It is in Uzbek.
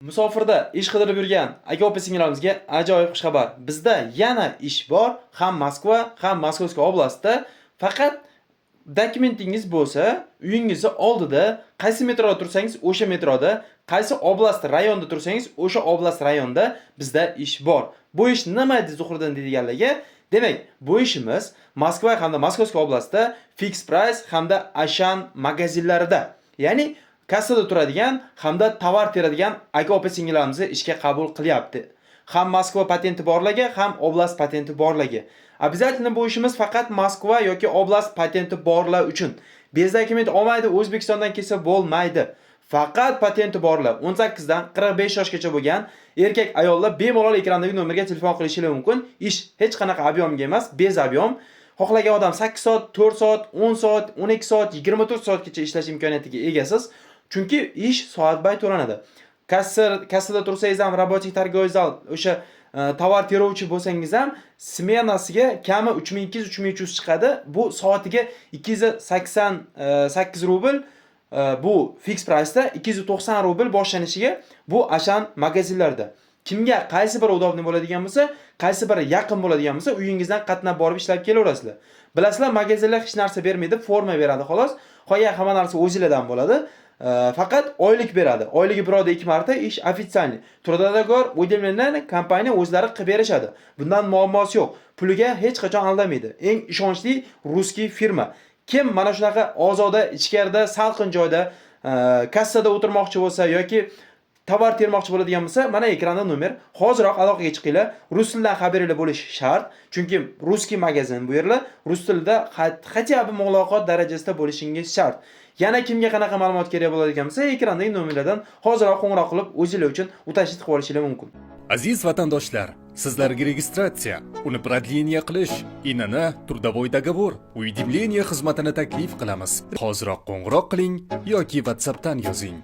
Musofirda ish qidirib yurgan aka opa singillarimizga ajoyib xushxabar. Bizda yana ish bor, ham Moskva, ham Московский область da. Faqat dokumentingiz bo'lsa, uyingizni oldida qaysi metroda tursangiz, o'sha metroda, qaysi oblast rayonda tursangiz, o'sha oblast rayonda bizda ish bor. Bu ish nima Zuhriddin deydiganlarga, demak, bu ishimiz Moskva hamda Московский область da Fix Price hamda Ashan magazinlarida. Ya'ni kassada turadigan hamda tovar teradigan aka opa singillarimizni ishga qabul qilyapti. Ham Moskva patenti borligi, ham oblast patenti borligi. Обязательно bu ishimiz faqat Moskva yoki oblast patenti borlar uchun. Без документ olmaydi, O'zbekistondan kelsa bo'lmaydi. Faqat patenti borlar 18 dan 45 yoshgacha bo'lgan erkak, ayollar bemalol ekrandagi nomerga telefon qilishlari mumkin. Ish hech qanaqa объем ga emas, без объем. Xohlagan odam 8 soat, 4 soat, 10 soat, 12 soat, 24 soatgacha ishlash imkoniyatiga egasiz. Chunki ish soatbay to'lanadi. Kassada tursangiz ham, рабочий торговый зал, o'sha tovar teruvchi bo'lsangiz ham, smenasiga kami 3200-3300 chiqadi. Bu soatiga 288 rubl, bu Fix Price'da 290 rubl boshlanishiga, bu Ashan magazinlarida. Kimga qaysi biri удобный bo'ladigan bo'lsa, qaysi biri yaqin bo'ladigan bo'lsa, uyingizdan qatnab borib ishlab kelaverasizlar. Bilasizlar, magazinlar hech narsa bermaydi, forma beradi xolos. Qolgan hamma narsa o'zinglardan bo'ladi. Faqat oylik beradi. Oyligi bir oyda ikki marta, ish официальный. Трудовой договор, уведомление kompaniya o'zlari qilib berishadi. Bundan muammosi yo'q. Puliga hech qachon aldamaydi. Eng ishonchli русский firma. Kim mana shunaqa ozoda, ichkarida, salqin joyda kassada o'tirmoqchi bo'lsa yoki tovar termoqchi bo'ladigan bo'lsa, mana ekranda nomer. Hoziroq aloqaga chiqinglar. Rus tilidan xabaringlar bo'lishi shart. Chunki русский magazin bu yerlar. Rus tilida хотя бы muloqot darajasida bo'lishingiz shart. Yana kimga qanaqa ma'lumot kerak bo'ladigan bo'lsa, ekrandagi nomerlardan hoziroq qo'ng'iroq qilib, o'zinglar uchun уточнить qilib olishinglar mumkin. Aziz vatandoshlar, sizlarga registratsiya, uni продление qilish, ИНН, трудовой договор, уведомление xizmatini taklif qilamiz. Hoziroq qo'ng'iroq qiling yoki WhatsAppdan yozing.